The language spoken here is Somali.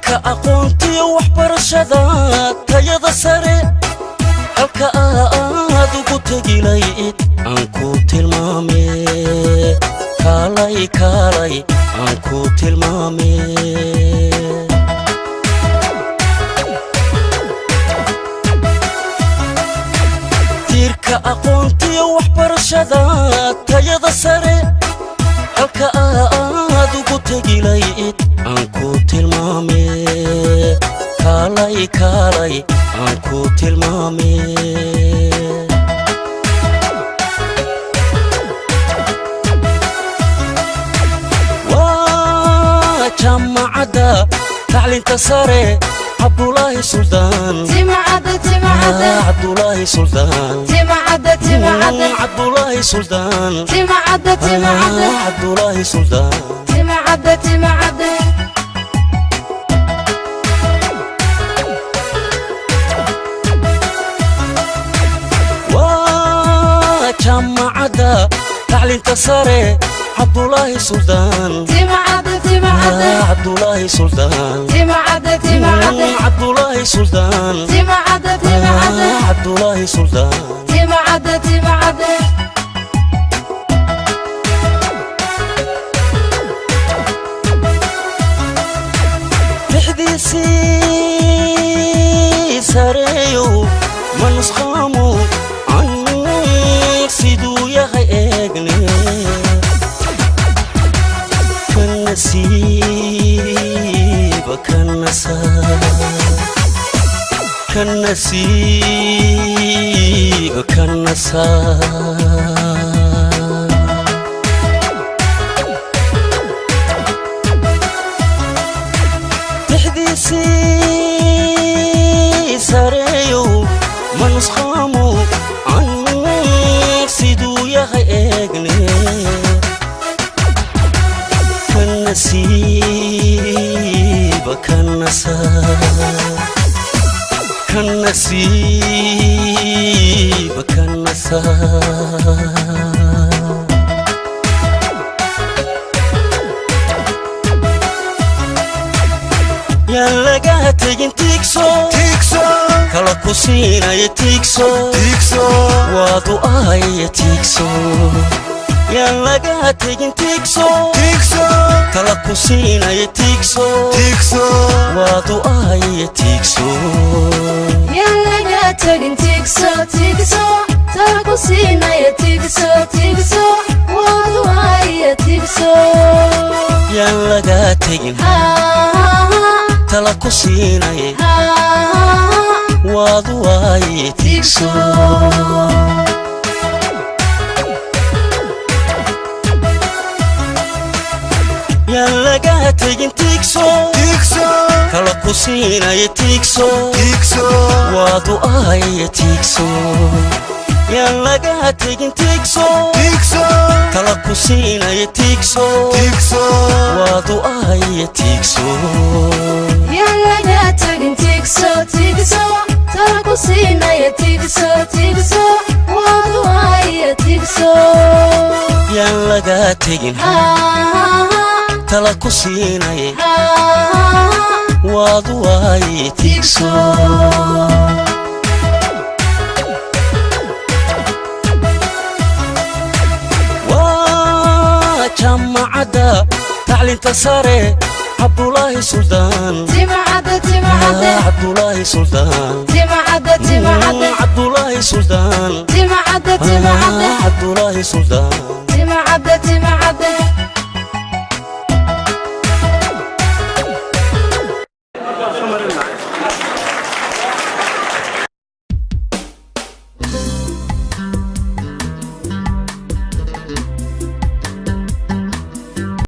Tiirka aqoontiyo waxbarashada tayada sare halka aad ugu tegilayd aan ku tilmaame kaalay kaalay aan ku tilmaame. Tiirka aqoontiyo waxbarashada tayada sare halka aad ugu tegilayd aan ku tilmaame kaalay kaalay aan ku tilmaame. Waa jaamacadda tacliinta sare Cabdulaahi Suldaan Cabdulaahi Suldaan Cabdulaahi Suldaan Cabdulaahi Suldaan. Waa jaamacadda tacliinta sare Cabdulaahi Suldaan Cabdulaahi Suldaan Cabdulaahi Suldaan Cabdulaahi Suldaan. Tixdiisii sareeyow ma nusqaamo can siduu yahay eegne ka nasiiba ka nasaa ka nasiiba ka nasaa. Tixdiisii sareeyow ma nusqaamo can siduu yahay eegne ka nasiiba ka nasaa ka nasiiba ka nasaa. Yaan lagaa tegin tiigso kala ku siinaya tiigso waadu ahaya tiigso. Yaan lagaa tegin tiigso kala ku siinaya tiigso waadu ahaya tiigso. Yaan lagaa tegin tala ku siinaya waadu ahaya tiigso. Yaan lagaa tegin tiigso kala ku siinaya tiigso waadu ahaya tiigso. Yaan lagaa tegin tiigso tala ku siinaya tiigso waadu ahaya tiigso. Yaan lagaa tegin tala ku siinaya waadu ahaya tiigso. Waa jaamacadda tacliinta sare Cabdulaahi Suldaan Cabdulaahi Suldaan Cabdulaahi Suldaan Cabdulaahi Suldaan.